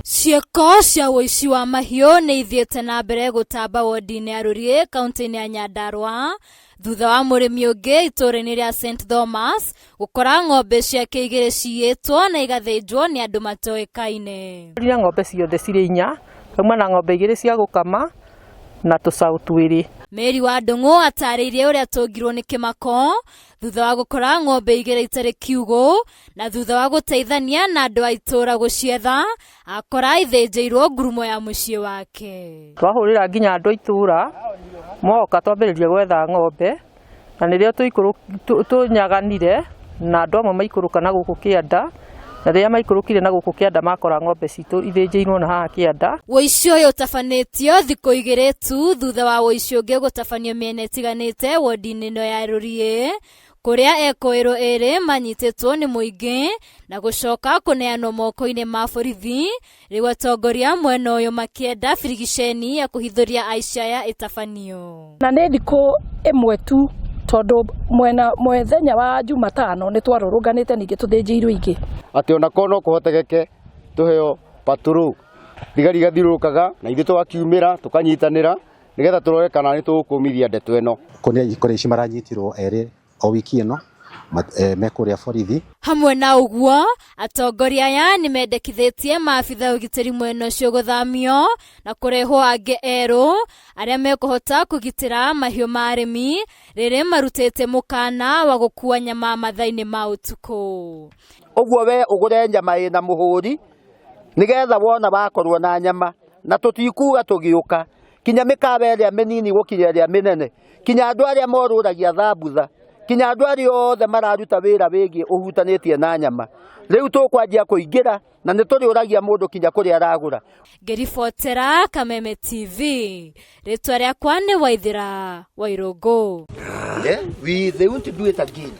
Ciĩko cia ũici wa mahiũ nĩ ithiĩte na mbere gũtamba wodi-inĩ ya Rũriĩ kaunti-inĩ ya Nyandarua thutha wa mũrĩmi ũngĩ itũũra-inĩ rĩa St Thomas gũkora ng'ombe ciake igĩrĩ ciyĩtwo na igathĩnjwo nĩ andũ matoĩkaine. Rire ng'ombe ciothe cirĩ inya, twauma na ng'ombe igĩrĩ cia gũkama na tũcaũ twĩrĩ. Mary wa Ndung'u atarĩirie ũrĩa tũngirwo nĩ kĩmako thutha wa gũkora ng'ombe igĩrĩ itarĩ kiugũ na thutha wa gũteithania na andũ a itũũra gũcietha akora ithĩnjĩirwo ngurumo ya mũciĩ wake. Twahũrĩra nginya andũ a itũũra moka twambĩrĩria gwetha ng'ombe na nĩrĩo tũnyaganire na andũ amwe maikũrũka na gũkũ kĩanda na rĩrĩa maikũrũkire na gũkũ kĩanda makora ng'ombe citũ ithĩnjĩirwo na haha kĩanda. Ũici ũyũ ũtabanĩtio thikũ igĩrĩ tu thutha wa ũici ũngĩ gũtabanio mĩena ĩtiganĩte wodi-inĩ ĩno ya Rũriĩ kũrĩa ekũĩrwo erĩ manyitĩtwo nĩ mũingĩ na gũcoka kũneanwo moko-inĩ ma borithi. Rĩu atongoria mwena ũyũ makĩenda birigiceni ya kũhithũria aici aya ĩtabanio. Na nĩ thikũ ĩmwe tu tondũ mwena mũthenya wa Jumatano nĩ twarũrũnganĩte ningĩ tũthĩnjĩirwo ingĩ. Atĩ ona korwo no kũhotekeke tũheo patrol thigari igathiũrũrũkaga na ithuĩ tũgakiumĩra tũkanyitanĩra nĩgetha tũrore kana nĩ tũgũkũmithia ndeto ĩno. Kũrĩ aici maranyitirwo erĩ o wiki ĩno me kũrĩa borithi. Hamwe na ũguo, atongoria aya nĩ mendekithĩtie maabitha ũgitĩri mwena ũcio gũthamio na kũrehwo angĩ erũ arĩa mekũhota kũgitĩra mahiũ ma arĩmi rĩrĩ marutĩte mũkana wa gũkua nyama mathaa-inĩ ma ũtukũ. Ũguo we ũgũre nyama ĩna mũhũri nĩgetha wona wakorwo na nyama na tũtikuga tũgĩũka kinya mĩkawa ĩrĩa mĩnini gũkinya ĩrĩa mĩnene kinya andũ arĩa morũragia thambutha kinya andũ arĩa othe mararuta wĩra wĩgiĩ ũhutanĩtie na nyama rĩu tũkwanjia kũingĩra na nĩ tũrĩũragia mũndũ kinya kũrĩa aragũra. Ngĩribotera Kameme TV, rĩtwa rĩakwa nĩ Waithĩra Wairũngũ. Yeah, they won't do it again.